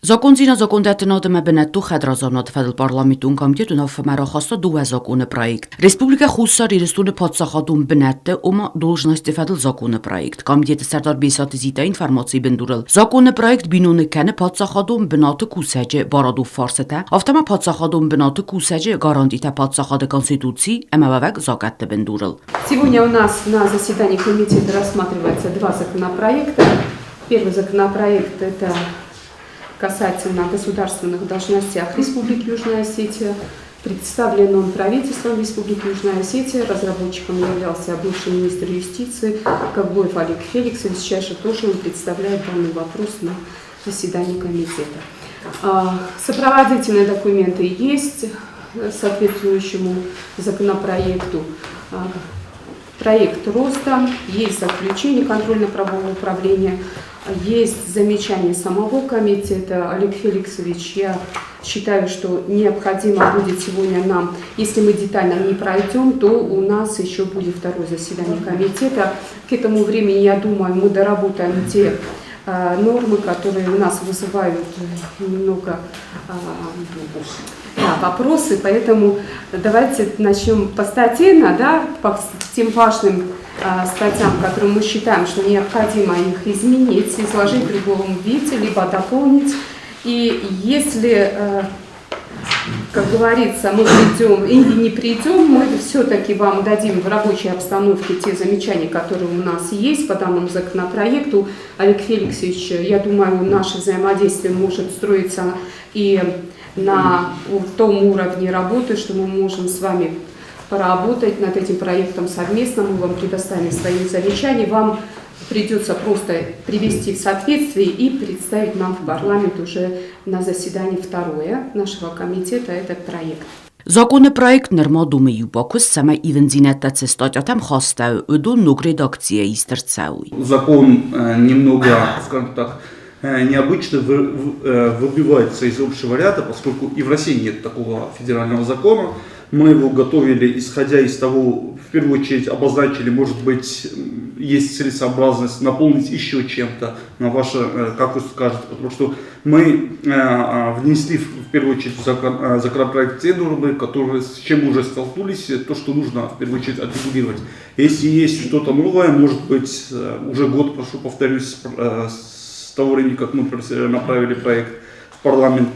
Закондзинад закондӕттынад ӕмӕ бынӕттон хӕдразамынады фӕдыл парламентон комитет уынаффӕмӕ рахаста дыууӕ законы проект. Республикӕ Хуссар Ирыстоны паддзахадон бынӕтты, ома должносты фӕдыл законы проект. Комитеты сӕрдар Бесаты Зита информацийы бындурыл законы проект биноныг кӕны паддзахадон бынаты кусӕджы барадон фарсытӕ, афтӕ ма паддзахадон бынаты кусӕджы гарантитӕ паддзахады конституци ӕмӕ уӕвӕг закъӕтты бындурыл. Сегодня у нас на заседании комитета рассматривается два законопроекта. Первый законопроект – это касательно государственных должностях Республики Южная Осетия. Представлен он правительством Республики Южная Осетия. Разработчиком являлся бывший министр юстиции Гаглоев Олег Феликсович. Сейчас же тоже он представляет данный вопрос на заседании комитета. Сопроводительные документы есть соответствующему законопроекту. Проект роста, есть заключение контрольно-правового управления, есть замечание самого комитета. Олег Феликсович, я считаю, что необходимо будет сегодня нам, если мы детально не пройдем, то у нас еще будет второе заседание комитета. К этому времени, я думаю, мы доработаем те нормы, которые у нас вызывают немного да, вопросы, поэтому давайте начнем постатейно, да, по тем важным статьям, которые мы считаем, что необходимо их изменить, изложить в другом виде, либо дополнить. И если, как говорится, мы придем или не придем, мы все-таки вам дадим в рабочей обстановке те замечания, которые у нас есть по данному законопроекту. Олег Феликсович, я думаю, наше взаимодействие может строиться и на том уровне работы, что мы можем с вами поработать над этим проектом совместно, мы вам предоставим свои замечания, вам придется просто привести в соответствие и представить нам в парламент уже на заседании второе нашего комитета этот проект. Законы проект нырма домы иу бакуыст, цӕмӕй ивындзинӕдтӕ цы статьятӕм хастӕуы, уыдон ног редакцийӕ ист ӕрцӕуой. Закон немного, скажем так, необычно выбивается из общего ряда, поскольку и в России нет такого федерального закона. Мы его готовили, исходя из того, в первую очередь обозначили, может быть, есть целесообразность наполнить еще чем-то на ваше, как вы скажете, потому что мы внесли в первую очередь в законопроект те нормы, которые, с чем мы уже столкнулись, то, что нужно в первую очередь отрегулировать. Если есть что-то новое, может быть, уже год, прошу, повторюсь, с того времени, как мы направили проект в парламент,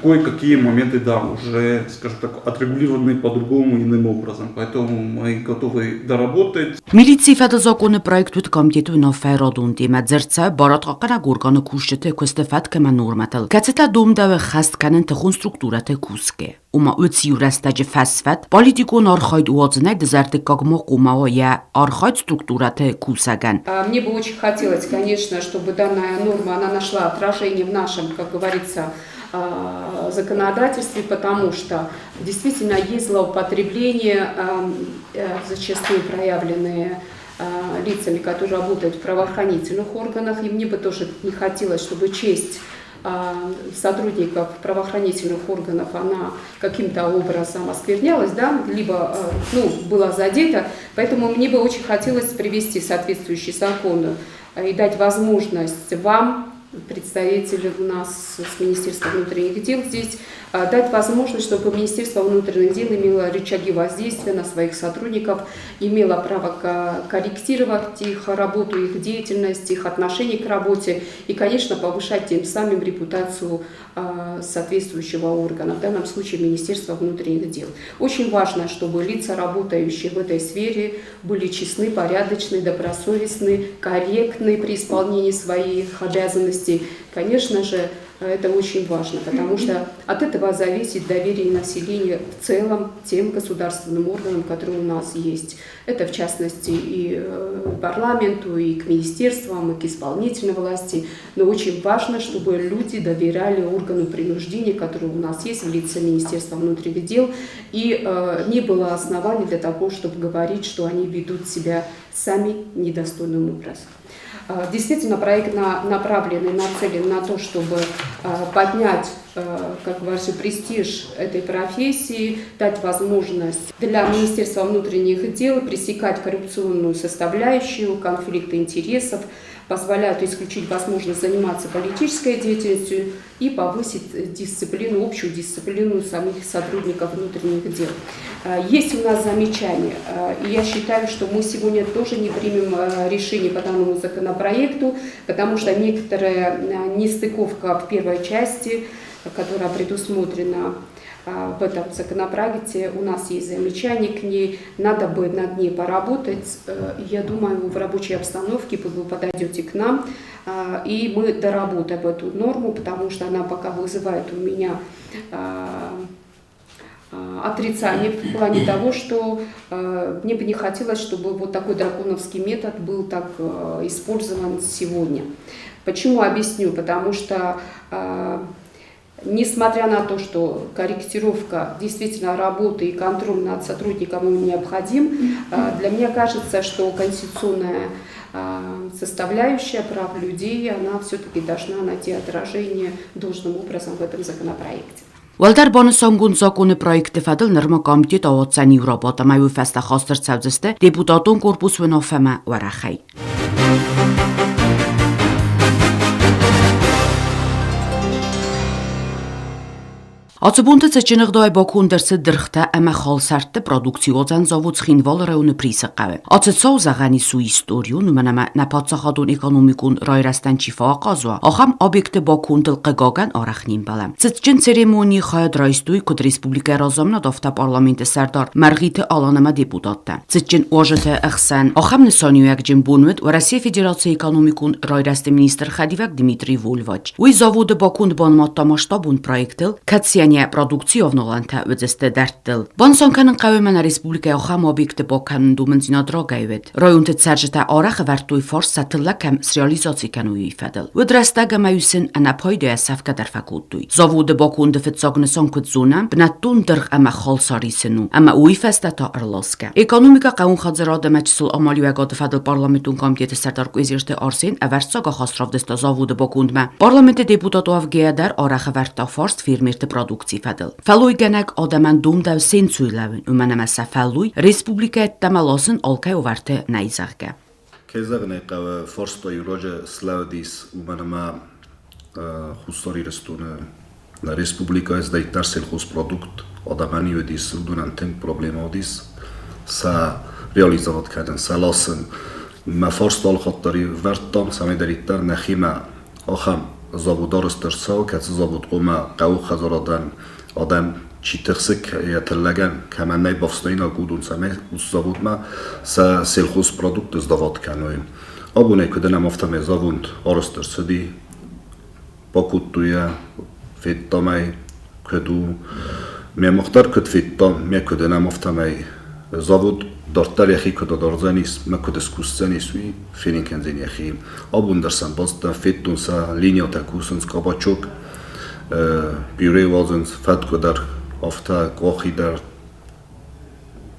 кое-какие моменты, да, уже, скажем так, отрегулированы по-другому, иным образом. Поэтому мы готовы доработать. Милицийы фӕдыл законы проект уыд комитеты уынаффӕйы радон темӕ. Дзырд цӕуы барадхъахъхъӕнӕг органы кусджыты куысты фӕтк ӕмӕ нормӕтыл, кӕцытӕ домдӕуы хӕст кӕнын тыхон структурӕты кусгӕ. Ома уыцы иу рӕстӕджы фӕсфӕд политикон архайд уадзынӕй дызӕрдыггаг ма хъуамӕ уа йӕ архайд структурӕты кусӕгӕн. Мне бы очень хотелось, конечно, чтобы данная норма она нашла отражение в нашем, как говорится, законодательстве, потому что действительно есть злоупотребление, зачастую проявленные лицами, которые работают в правоохранительных органах. И мне бы тоже не хотелось, чтобы честь сотрудников правоохранительных органов, она каким-то образом осквернялась, да, либо ну, была задета. Поэтому мне бы очень хотелось привести соответствующий закон и дать возможность вам, представители у нас с Министерства внутренних дел здесь, дать возможность, чтобы Министерство внутренних дел имело рычаги воздействия на своих сотрудников, имело право корректировать их работу, их деятельность, их отношение к работе и, конечно, повышать тем самым репутацию соответствующего органа, в данном случае Министерства внутренних дел. Очень важно, чтобы лица, работающие в этой сфере, были честны, порядочны, добросовестны, корректны при исполнении своих обязанностей. Конечно же, это очень важно, потому что от этого зависит доверие населения в целом тем государственным органам, которые у нас есть. Это, в частности, и парламенту, и к министерствам, и к исполнительной власти. Но очень важно, чтобы люди доверяли органу принуждения, который у нас есть в лице Министерства внутренних дел, и не было оснований для того, чтобы говорить, что они ведут себя сами недостойным образом. Действительно, проект направлен и нацелен на то, чтобы поднять, как говорится, престиж этой профессии, дать возможность для Министерства внутренних дел пресекать коррупционную составляющую, конфликты интересов. позволяют исключить возможность заниматься политической деятельностью и повысить дисциплину, общую дисциплину самих сотрудников внутренних дел. Есть у нас замечания, и я считаю, что мы сегодня тоже не примем решение по данному законопроекту, потому что некоторая нестыковка в первой части, которая предусмотрена в этом законопроекте, у нас есть замечания к ней, надо бы над ней поработать. Я думаю, в рабочей обстановке вы подойдете к нам, и мы доработаем эту норму, потому что она пока вызывает у меня отрицание в плане того, что мне бы не хотелось, чтобы вот такой драконовский метод был так использован сегодня. Почему? Объясню. Потому что несмотря на то, что корректировка действительно работы и контроль над сотрудником необходим, для меня кажется, что конституционная составляющая прав людей, она все-таки должна найти отражение должным образом в этом законопроекте. Уӕлдӕр банысангонд закъоны проекты фӕдыл нырма комитет ауадздзӕн иу рабадт ӕмӕ уый фӕстӕ хаст ӕрцӕудзысты депутатон корпус уынаффӕмӕ уӕрӕхӕй. Ацы бонты цытджын ӕгъдауӕй баконд ӕрцыд дыргътӕ ӕмӕ халсӕртты продукци уадзӕн завод Цхинвалы районы Присы хъӕуы. Ацы цау зӕгъӕн ис у историон, уымӕн ӕмӕ нӕ паддзахадон экономикон райрӕзтӕн чи фӕахъаз уа, ахӕм объекты бакондыл хъыгагӕн арӕх не мбӕлӕм. Цытджын церемонийы хайад райстой куыд республикӕйы разамынад, афтӕ парламенты сӕрдар Мӕргъиты Алан ӕмӕ депутаттӕ. Цытджын уазджыты ӕхсӕн ахӕм нысаниуӕгджын бон уыд Уӕрӕсейы Федерацийы экономикон райрӕзты министр хӕдивӕг Дмитрий Вольвач. Уый заводы баконд банымадта масштабон проектыл, кӕцыйӕн йӕ продукцийы авналӕнтӕ уыдзысты дӕрдтыл. Банысан кӕнын хъӕуы мӕнӕ республикӕйы ахӕм объекты бакӕнын домындзинад рагӕй уыд. Районты цӕрджытӕ арӕх ӕвӕрдтой фарст сӕ тыллӕг кӕм среализаци кӕной, уый фӕдыл. Уыд рӕстӕг ӕмӕ-иу сын ӕнӕпайдайӕ сӕфгӕ дӕр фӕкодтой. Заводы баконды фыццаг нысан куыд зонӕм, бынӕттон дыргъ ӕмӕ халсар исын у, ӕмӕ уый фӕстӕ та ӕрласгӕ. Экономикӕ хъӕуон хӕдзарад ӕмӕ чысыл амалиуӕгады фӕдыл парламентон комитеты сӕрдар Къуезерты Арсен ӕвӕрццаг ахаст равдыста заводы бакондмӕ. Парламенты депутат уӕвгӕйӕ дӕр арӕх ӕвӕрдта фарст фермерты продукцийы фӕдыл. Фӕллойгӕнӕг адӕмӕн домдӕу сенцуй лӕууын, уымӕн ӕмӕ сӕ фӕллой республикӕ ӕддӕмӕ ласын алкӕй уавӕрты нӕй, зӕгъгӕ. Кӕй зӕгъын ӕй хъӕуы, фарста иу раджы слӕудис, уымӕн ӕмӕ Хуссар Ирыстоны нӕ республикӕйы цыдӕриддӕр сельхозпродукт адӕмӕн уыдис, уыдонӕн тынг проблемӕ уыдис сӕ реализовать кӕнын, сӕ ласын. Мӕ фарста алыхатт дӕр ӕвӕрдтам, цӕмӕйдӕриддӕр нӕхимӕ ахӕм завод арӕзт ӕрцӕуы, кӕцы завод хъуамӕ хъӕуы хӕдзарадӕн адӕм чи тыхсы йӕ тыллӕгӕн, кӕмӕн нӕй бафснайинаг, уыдон цӕмӕй уыцы заводмӕ сӕ сельхозпродукты сдават кӕной. Абонӕй куыд ӕнӕм, афтӕмӕй завод арӕзт ӕрцыди, бакодтой йӕ, федтам ӕй, куыд у. Ме мах дӕр куыд федтам, ме куыд ӕнӕм, афтӕмӕй завод дарддӕр йӕхи куыд адардзӕнис, мӕ куыд скусдзӕнис, уый фенын кӕндзӕн йӕхи. Абон дӕр сӕм бацыдтӕн, федтон сӕ линиятӕ кусынц, кабачок, пюре уадзынц, фӕткъуы дӕр, афтӕ къохи дӕр.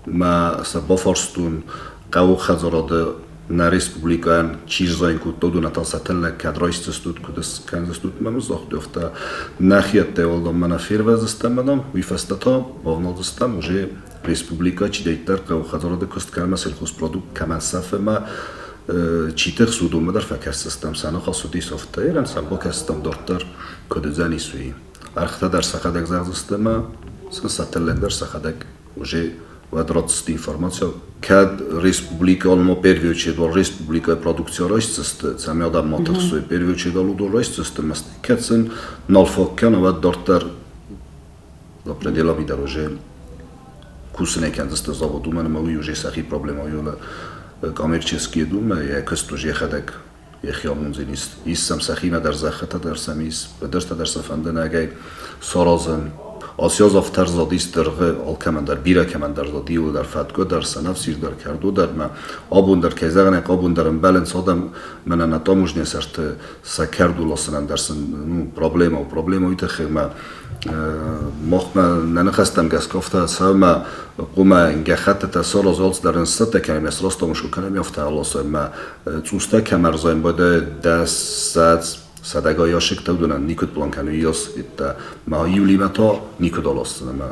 Мӕ сӕ бафарстон, хъӕуы хӕдзарады нӕ республикӕйӕн чи сзайын кодта, уыдонӕн та сӕ тыллӕг кӕд райсдзыстут, куыд скӕндзыстут, мӕ мын загътой, афтӕ нӕхиӕттӕй уӕлдай мӕнӕ фервӕздзыстӕм мӕнӕн, уый фӕстӕ та бавналдзыстӕм уже республикӕ чидӕриддӕр хъӕуы хӕдзарады куыст кӕмӕ сельхозпродукт кӕмӕн сӕфы ӕмӕ чи тыхсы, уыдонмӕ дӕр фӕкӕсдзыстӕм, сӕ ныхас уыдис афтӕ, ерӕн сӕм бакӕсдзыстӕм дарддӕр, куыд уыдзӕнис, уый. Ӕргътӕ дӕр сӕхӕдӕг зӕгъдзысты ӕмӕ сын сӕ тыллӕг дӕр сӕхӕдӕг уже уӕд ратдзысты информаци. Кӕд республикӕ ма первый очередь республикӕйы продукци райсдзысты, цӕмӕй адӕм ма тыхсой, первый очередь уыдон райсдзысты, ӕмӕ кӕд сын нал фаг кӕна, уӕд дарддӕр за пределами дӕр уже кусынӕй кӕндзысты завод, уымӕн ӕмӕ уый уже сӕхи проблемӕ у коммерческий думӕ, йӕ куыст уже йӕхӕдӕг йӕхи амондзӕнис. Ис сӕм сӕхимӕ дӕр зӕххытӕ дӕр сӕм ис, быдыртӕ дӕр сӕ фӕнды нӕгӕй саразын. Ацы аз зад ис дыргъы алкӕмӕн дӕр, бирӕ кӕмӕн дӕр зад, иуыл дӕр фӕткъуы дӕр, сӕнӕфсир дӕр, кӕрдо дӕр мӕ абон дӕр, кӕй зӕгъын ӕй абон дӕр ӕмбӕлынц адӕм мӕнӕ нӕ таможня сӕрты сӕ кӕрдо ласынӕн дӕр сын ну, проблема у. Проблема уый тыххӕй мӕ махмӕ нӕ ныхӕстӕм гӕсгӕ афтӕ цӕуы хъуамӕ гӕххӕттытӕ саразы алцыдӕр ын сцӕттӕ кӕнӕм, срастамысу кӕнӕм, афтӕ аласӕм мӕ цъустӕ кӕм ӕрзайын бадӕ дӕс, ссӕдз, сӕдӕгай ящиктӕ уыдонӕн никуыд план кӕны ис, ма июлимӕ та никуыд аласдзынӕ мӕ.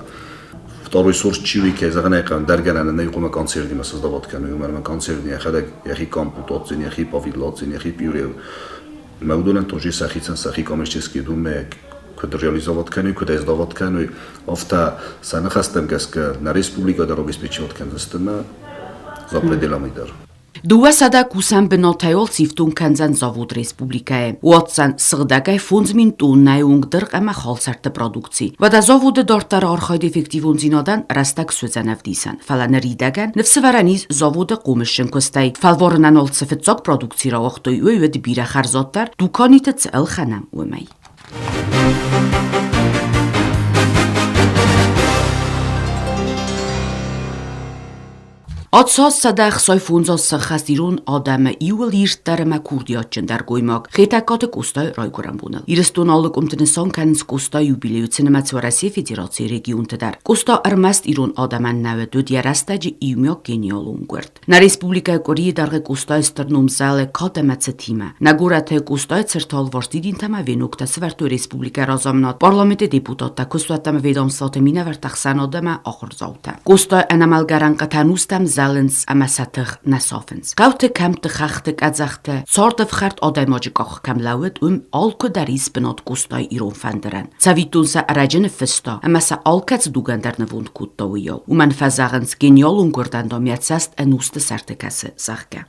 Второй сорт чи уый, кӕй зӕгъын ӕй хъӕуы, ӕндӕр гӕнӕн нӕй хъуамӕ консервимӕ создавать кӕной, уымӕн ӕмӕ консервни йӕхӕдӕг йӕхи компот отдзӕн, йӕхи повидло отдзӕн, йӕхи пюре. Ӕмӕ уыдонӕн тоже сӕхицӕн сӕхи коммерческий думӕ куыд реализовать кӕной, куыд ӕздават кӕной, афтӕ сӕ ныхӕстӕм гӕсгӕ нӕ республикӕ дӕр обеспечивать кӕндзысты ӕмӕ за пределами дӕр. 200 кусӕн бынатӕй сифтонг кӕндзӕн завод республикӕйы. Уадздзӕн сыгъдӕгӕй 5000 тоннӕйы онг дыргъ ӕмӕ халсӕртты продукци. Уӕдӕ заводы дарддӕр архайды эффективондзинадӕн рӕстӕг суыдзӕн ӕвдисӕн. Фӕлӕ ныридӕгӕн ныфсӕвӕрӕн ис заводы хъомысджын куыстӕй. Фӕлварынӕн алцы фыццаг продукци рауагътой, уый уыд бирӕ хӕрзаддӕр, дуканиты цы ӕлхӕнӕм, уымӕй. Ацаз 165 сӕххӕст ирон адӕмы иууыл ирддӕр ӕмӕ курдиатджындӕр гоймаг Хетӕгкаты Къостайы райгуырӕн боныл. Ирыстон алы къуымты нысан кӕнынц Къостайы юбилейы цы нымӕц Уӕрӕсейы Федерацийы регионты дӕр. Къоста ӕрмӕст ирон адӕмӕн нӕ уыд, уыд йӕ рӕстӕджы иумиаг гениалон гуырд. Нӕ республикӕйы къуырийы дӕргъы Къостайы стыр ном зӕлы кад ӕмӕ цытимӕ. Нӕ горӕты Къостайы цырты алыварс дидинтӕ ӕмӕ веноктӕ сӕвӕрдтой республикӕйы разамынад, парламенты депутаттӕ, куыстуӕттӕ ӕмӕ ведомствоты минӕвӕрттӕ, ӕхсӕнад ӕмӕ ахуырдзаутӕ. Къоста ӕнӕмӕлгӕ рӕнхъытӕ ӕнустӕм зӕлынц ӕмӕ сӕ тых нӕ сафынц. Хъӕуты, кӕмтты, хӕхты, къӕдзӕхты, цардӕфхӕрд адӕймаджы къах кӕм лӕууыд, уым алкуы дӕр ис бынат Къостайы ирон фӕндырӕн. Цӕвиттон сӕ ӕрӕджы ныффыста ӕмӕ сӕ алкӕцы дугӕн дӕр нывонд кодта уыйау. Уымӕн фӕзӕгъынц, гениалон гуырдӕн, дам, йӕ цӕст ӕнусты сӕрты кӕсы, зӕгъгӕ.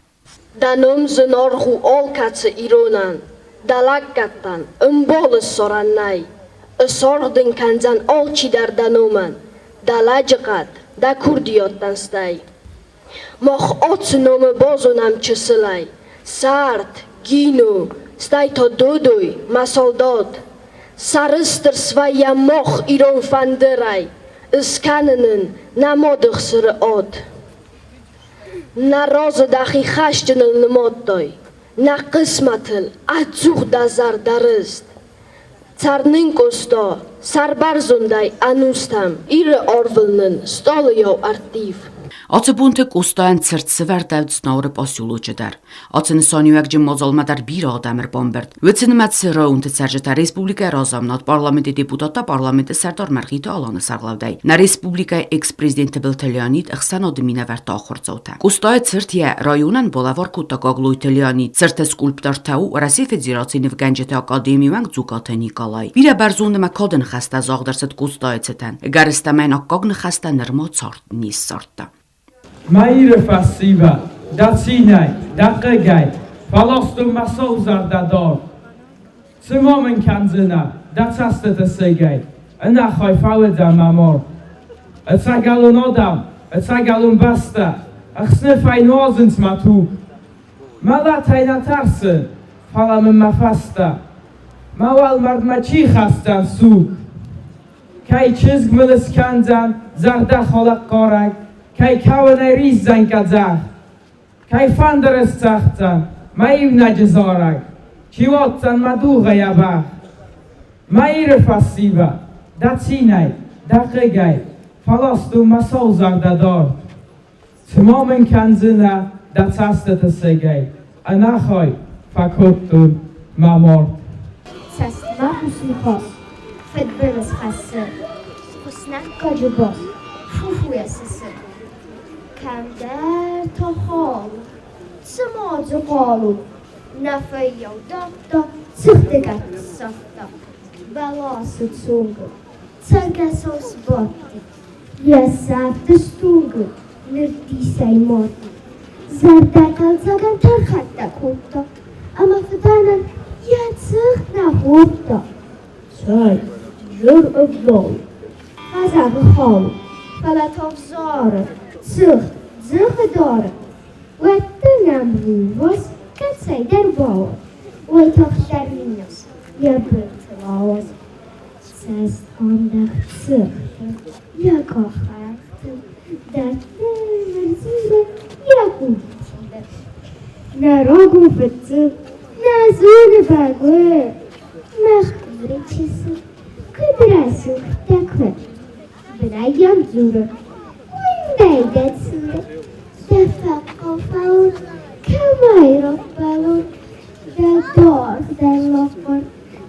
Дӕ ном зынаргъ у алкӕцы иронӕн, дӕ лӕггӕдтӕн ӕмбалы ссарӕн нӕй. Ысаргъ дын кӕндзӕн алчидӕр дӕ номӕн, дӕ лӕджыхъӕд, дӕ курдиаттӕн стӕй. Мах ацы номы базонӕм чысылӕй: Сарт, Гино, стӕй та Додой, мӕ салдат. Сӕрыстыр свӕййӕм мах ирон фӕндырӕй, ыскӕны нын нӕ мады хсыры ад. Нӕ разы дӕхи хӕсджыныл нымадтай, нӕ хъысмӕтыл ӕдзух дӕ зӕрдӕ рыст. Цӕр нын, Къоста, сӕрбӕрзондӕй ӕнустӕм, Иры арвыл нын стъалыйау ӕрттив. Ацы бонты Къостайӕн цырт сӕвӕрдӕуыд Знауыры поселочы дӕр. Ацы нысаниуӕгджын мадзалмӕ дӕр бирӕ адӕм ӕрбамбырд. Уыцы нымӕцы районты цӕрджытӕ, республикӕйы разамынад, парламенты депутаттӕ, парламенты сӕрдар Мӕргъиты Аланы сӕргълӕудӕй, нӕ республикӕйы экс-президент Тыбылты Леонид, ӕхсӕнады минӕвӕртты ахуырдзаутӕ. Къостайы цырт йӕ районӕн балӕвар кодта Гаглойты Леонид. Цырты скульптортӕ у Уӕрӕсейы Федерацийы нывгӕнджыты академийы уӕнг Дзукаты Николай. Бирӕ бӕрзонд ӕмӕ кады ныхӕстӕ загъд ӕрцыд Къостайы цытӕн. Ӕгӕрыстӕмӕй аккаг ныхӕстӕ нырма цард не ссардта. Мӕ Иры фӕсивӕд, дӕ цинӕй, дӕ хъыгӕй, фӕластон мӕ саузӕрдӕ дӕр. Цы ма мын кӕндзынӕ дӕ цӕстыты сыгӕй, ӕнӕхай фӕуыдзӕн мӕ мард. Ӕцӕгӕлон адӕм, ӕцӕгӕлон бӕстӕ, ӕхсныфӕй нуазынц мӕ туг. Мӕлӕтӕй нӕ тӕрсын, фӕлӕ мын мӕ фӕстӕ мӕ уӕлмӕрдмӕ чи хӕсдзӕн суг? Кӕй чызг мыл ыскӕндзӕн зӕрдӕхалӕг хъарӕг, Кӕй кӕуынӕй риздзӕн къӕдзӕх, Кӕй фӕндыр ысцӕгъддзӕн мӕ иунӕджы зарӕг, Чи уадздзӕн мӕ дугъӕй а бӕх? Мӕ Иры фӕсивӕд, дӕ цинӕй, дӕ хъыгӕй, Фӕластон мӕ саузӕрдӕ дард. Цы ма мын кӕндзынӕ дӕ цӕстыты сыгӕй, Ӕнӕхай фӕкодтон мӕ мард. Цӕстмӕхъус ныхас фыдбылыз хӕссы, Хуыснӕггаджы бас фу-фуйӕ сысы. Кӕмдӕр та хал, цыма дзы хъал у, Нӕ фыййау дардта, цыхты гӕпп ссагъта. Бӕласы цонгыл цӕргӕсау сбадти, Йӕ сӕфты стугыл нырдисӕй марди. Зӕрдӕхъӕлдзӕгӕн тӕрхӕттӕ кодта ӕмӕ фыдӕнӕн йӕ дзых нӕ хордта. Цӕй, ныр ӕвнал, фӕзӕгъы хал, фӕлӕ та взары, цыхт дзыхы дары. Уӕддӕр нӕм рувас кӕцӕйдӕр бауад, уайтагъддӕр минас йӕ былтыл ауад. Цӕст андӕгъд цыхты, йӕ къахӕхты, дӕтты нырдзуры йӕ къухтилы. Нӕ рагон фыццаг, нӕ зоны бӕгуы, мӕ хуры чысыл, куыд рӕсугъд дӕ куы. Бынӕй йӕм дзуры, уындӕй дӕ цуры, дӕ фӕхъхъау фӕуон, кӕмӕй раппӕлон, дӕ даргъ дӕллагхъуыр,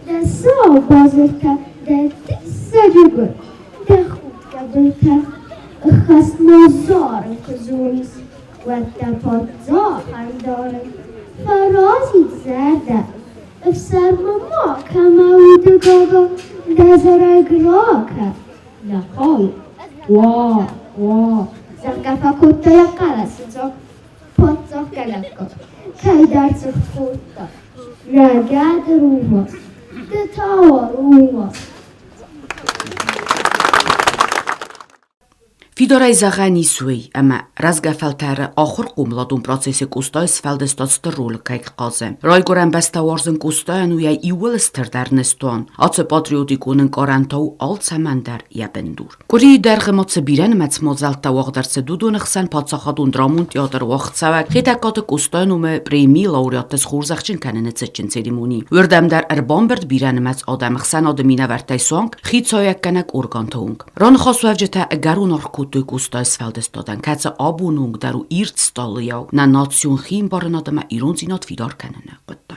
Дӕ сау базыртӕ, дӕ диссаджы гуыр, дӕ худгӕ былтӕ. Ныззарын куы зонис, уӕд дӕ паддзахӕн дарын фӕразид зӕрдӕ. Ӕфсӕрмы ма кӕмӕ уды гага, дӕ зарӕг ракӕ, нӕ хъӕуы. Уа, уа, зӕгъгӕ фӕкодта йӕ хъӕлӕсы дзаг паддзахгӕнӕггаг, кӕйдӕр цыхт хордта. Рӕгӕды рувас, ды та уа рувас. Фидарӕй зӕгъӕн ис уый, ӕмӕ рӕзгӕ фӕлтӕры ахуыр-хъомыладон процессы Къостайы сфӕлдыстад стыр роль кӕй хъазы. Райгуырӕн бӕстӕ уарзын Къостайӕн у йӕ иууыл стырдӕр ныстуан. Ацы патриотикон ӕнкъарӕнтӕ у алцӕмӕн дӕр йӕ бындур. Къуырийы дӕргъы ма цы бирӕнымӕц мадзӕлттӕ уагъд ӕрцыд, уыдоны хсӕн паддзахадон драмон театр уагъдцӕуӕг Хетӕгкаты Къостайы номы премийы лауреатты схорзӕхджын кӕныны цытджын церемони. Уырдӕм дӕр ӕрбамбырд бирӕнымӕц адӕмы хсӕнады минӕвӕрттӕй суанг хицауиуӕггӕнӕг органты онг. Раныхасуӕвджытӕ ӕгӕрон аргъ кодтой Къостайы сфӕлдыстадӕн, кӕцы абоны онг дӕр у ирд стъалыйау нӕ национ хиӕмбарынад ӕмӕ ирондзинад фидар кӕныны хъуыддаджы.